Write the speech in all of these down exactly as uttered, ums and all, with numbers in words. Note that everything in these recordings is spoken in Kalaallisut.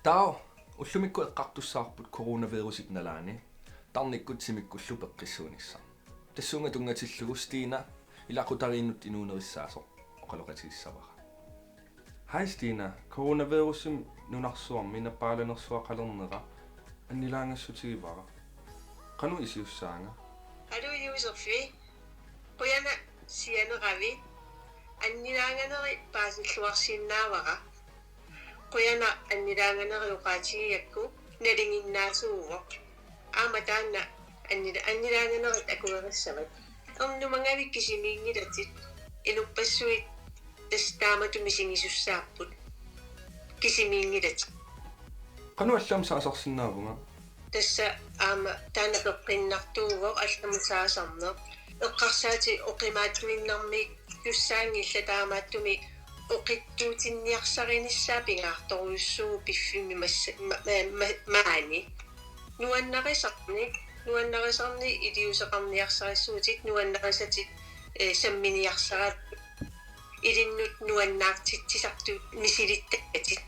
Taava ullumikkut eqqartussavarput coronavirusip nalaani tarnikkut timikkullu peqqissuunissaq. Tassunga tunngatillugu Stina ilaqutariinnut inuunerissaasoq oqaloqatigissavara. Hej Stina, coronavirusip nunarsuarmi nappaalanersuaqalernera annilaangassutigivara. Qanoq iliussaanga? Aluu Joseffi, qujanaq sianeravit. Annilaanganeri paasilluarsinnaavara. Qujanaq annilaanganeri oqaatigigakku nalinginnaasuuvoq. Aamma taanna annila-, annilaanganerit akuerissavat. Ernumagavit kisimiinngilatit. Inuppassuit tassa taamatut misigisussaapput. Kisimiinngilatit. Qanoq allamik saasarsinnaavunga? Tassa aamma taanna peqqinnartuuvoq allamut saasarneq. Eqqarsaatit oqimaatsuinnarmiittussaanngillat, taamaattumik oqitsuutinniarsarinissaa pingaartorujussuuvoq piffimmi massa-, ma-, ma-, ma-, maani. Nuannarisarnik, nuannarisarnik iliuuseqarniarsarissuutit, nuannarisatit, eh, samminiarsaratit, ilinnut nuannaartitsisartut misilittagatit.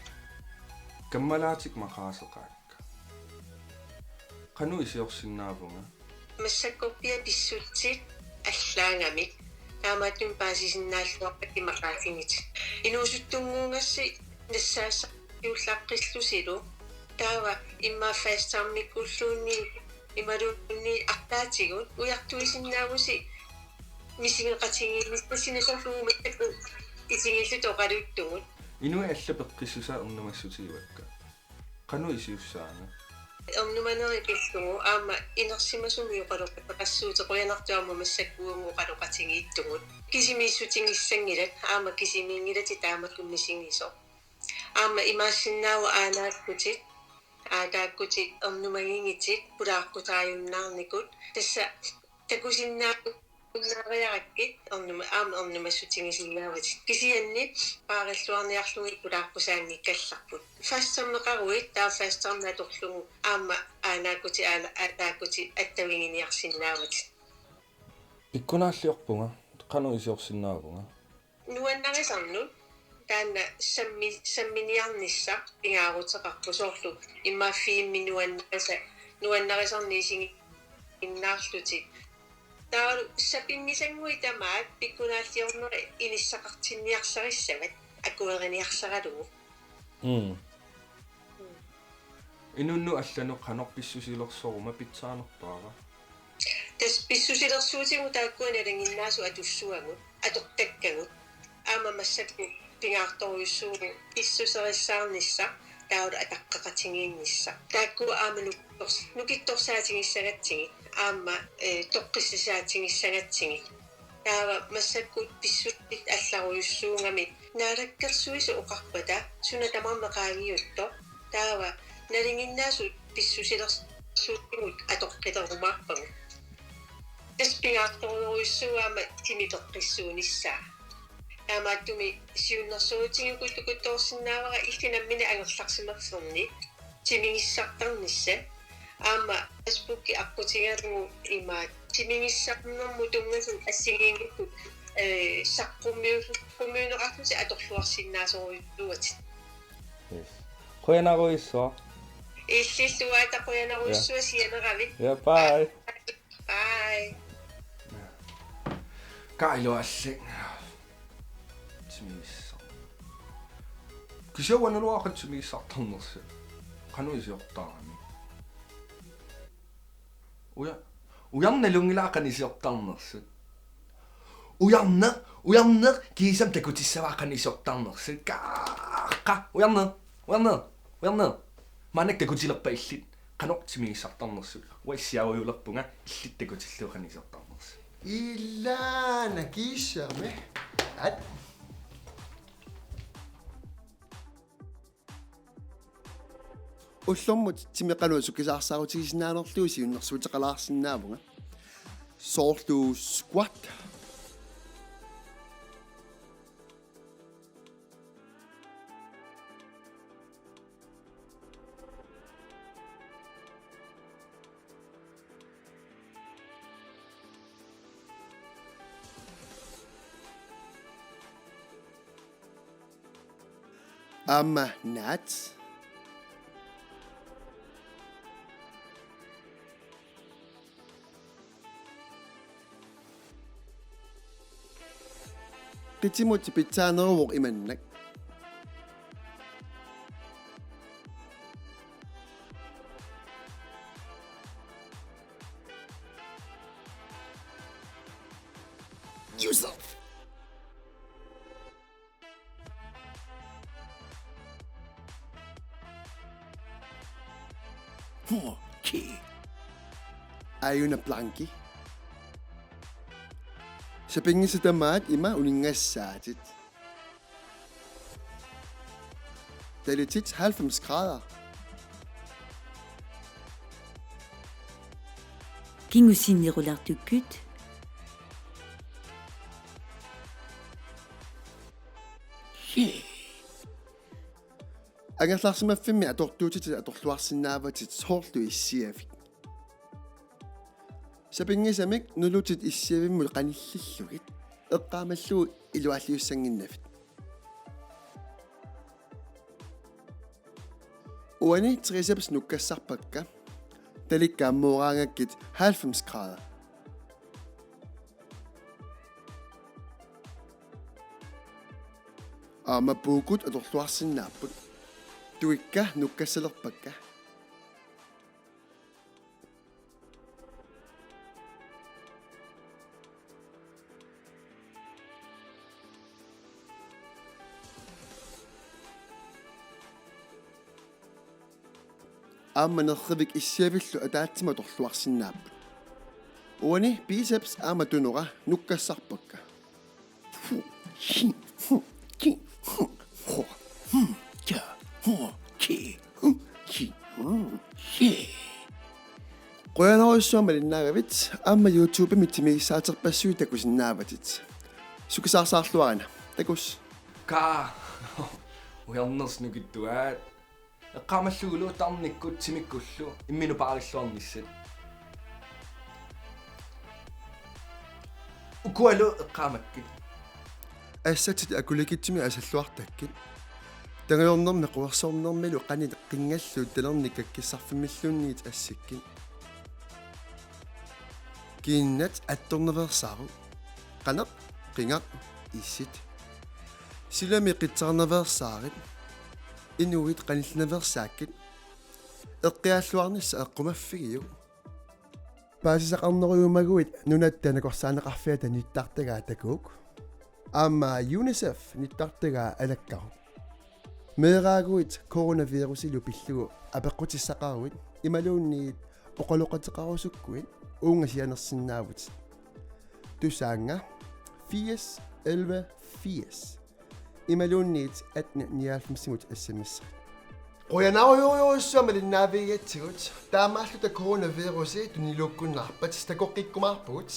Kammalaatikka maqaaseqaakka. Qanoq iliorsinnaavunga? Massakkorpiaq pissutsit allaagamik. Taamaattumik paasisinnaalluarpakka maqaasigitit. Inuusuttunnguugassi nassaassaqqiullaqqillusilu. Taava immaqa FaceTime-ikkulluunniit imaluunniit arlaatigut ujartuisinnaavusi misigeqatigiinnissasinni, soorlu massakkorpiaq isigilluta oqaluttugut. Inuit allat peqqissusaat ernumassutigivakka. Qanoq iliussaanga? Ernumaneri pillugu aamma inersimasumik oqaloqateqassuutit, qujanartumik aamma massakkut uagut oqaloqatigiittugut. Kisimiissutigissanngilat, aamma kisimiinngilatit taamatut misigisoq. Aamma imaassinnaavoq aanaakkutit, aataakkutit ernumagigitit pulaaqqusaajunnaarnikut. Tassa takusinnaa- -unnaariarakkit ernuma-, aamma ernumassutigisinnaavatit. Kisianni paarilluarniarlugit pulaaqqusaanngikkallarput. FaceTime-eqaruit, taava FaceTime atorlugu aamma aanaakkutit, aana-, aataakkutit attaviginiarsinnaavatit. Pikkunaalliorpunga, qanoq iliorsinnaavunga? Nuannarisarnut taanna sammi-, samminiarnissaq pingaaruteqarpoq, soorlu immaqa filmi nuannarisa-, nuannarisarneq isiginnaarlutit. Taavalu sapinngisannguit tamaat pikkunaalliorneri inissaqartinniarsarissavat akueriniarsaralugu. Mm. Mm. Inunnut allanut qanoq pissusilersoruma pitsaanerpaava? Tassa pissusilersuutigut taakkua nalinginnaasut atussuagut, atortakkagut. Aamma massakkut pingaartorujussuuvoq pissuserissaarnissaq taavalu ataqqeqatigiinnissaq. Taakkua aamma nukittors-, nukittorsaatigissagatsigit, aamma, eh, toqqississaatigissagatsigit. Taava massakkut pissutsit allarujussuugamik Naalakkersuisut oqarpata suna tamarmi qaangiuttoq. Taava nalinginnaasut pissusilersuutigut atoqqilerumaarpagut. Tassa pingaartorujussuuvoq aamma timi peqqissuunissaa. Taamaattumik siunnersuutigut tukuttoorsinnaavara illit nammineq angerlarsimaffernit timigissartarnissat. Aamma Facebooki aqqutigalugu imaat timigissarnermut tunngasut assigiinngitsut, eh, saqqummiu-, qummiunneqarlutik atorluarsinnaasorujussuuatit. Yes. Qujanarujussuaq. Illillu aatsaat qujanarujussuaq. Ja. Sianeravit. Ja, bye. Bye. Kailualli. Timigissaq. Kisianni uanga naluara qanoq timigissartarnersut. Qanoq iliortarami? Uja-, ujarneq nalunngilara qanoq iliortarnersut. Ujarneq, ujarneq, kiisami takutissavara qanoq iliortarnersut. Ka-, qa-, ujarneq, ujarneq, ujarneq. Maannakkut takutilerpat illit. Qanoq timigissartarnersut. Uanga issiarujulerpunga illit takutillugu qanoq iliortarnersut. Ilaana kiisami. At. Ullormut timi qanoq sukisaarsaarutigisinnaanerlugu siunnersuuteqalaarsinnaavunga. Soorlu squat. Aamma naat. Itimut pitsaaneruvoq imannak. Yourself. Okay. Aajuna planki. Sapinngisat tamaat ima uninngassaatit. Talitit halvfems grader. Kingusinnerulartukkut. Angerlarsimaffimmi atortuutitit atorluarsinnaavatit soorlu issiavik. Sapinngisamik nulutit issiavimmut qanillillugit eqqaamallugu ilualliussannginnavit. Uani triceps nukkassarpakka, talikka ammooraangakkit halvfems grader. Aamma puukut atorluarsinnaapput. Tuikka nukkassalerpakka. Aamma nerrivik issiavillu ataatsimut atorluarsinnaapput. Uani biceps aamma tunora nukkassarpakka. Qujanarujussuaq malinnaagavit, aamma YouTube-imi timigissaaterpassuit takusinnaavatit. Sukisaarsaarluarina. Takuss. Kaa. Ujarnersut nukittuaat. Eqqaamallugulu tarnikkut timikkullu imminut paarilluarnissat. Ukualu eqqaamakkit. Assatit akulikitsumik asalluartakkit. Tangajornermi quersornermilu qanit qinngallu talernik kakkissarfimmilluunniit assikkit. Kiinnat attornaveersaaruk. Qaneq, qingaq, isit. Silami qitsaarnaveersaarit. Inuit qanillinaveersaakkit. Eqqiaalluarnissaq eqqumaffigiuk. Paasisaqarnerujumaguit Nunatta Nakorsaaneqarfiata nittartagaa takuuk. Aamma UNICEF nittartagaa alakkaruk. Meeraaguit coronavirusilu pillugu apeqqutissaqaruit imaluunniit oqaloqateqarusukkuit uunga sianersinnaavutit. Tusaannga firs elleve firs imaluunniit atten nioghalvfemsimut S M S-erit. Qujanarujorujussuaq malinnaavigigatsigut, taamaalluta coronavirusi tuniluukkunnaarpat takoqqikkumaarpugut.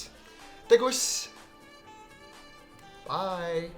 Takuss. Bye.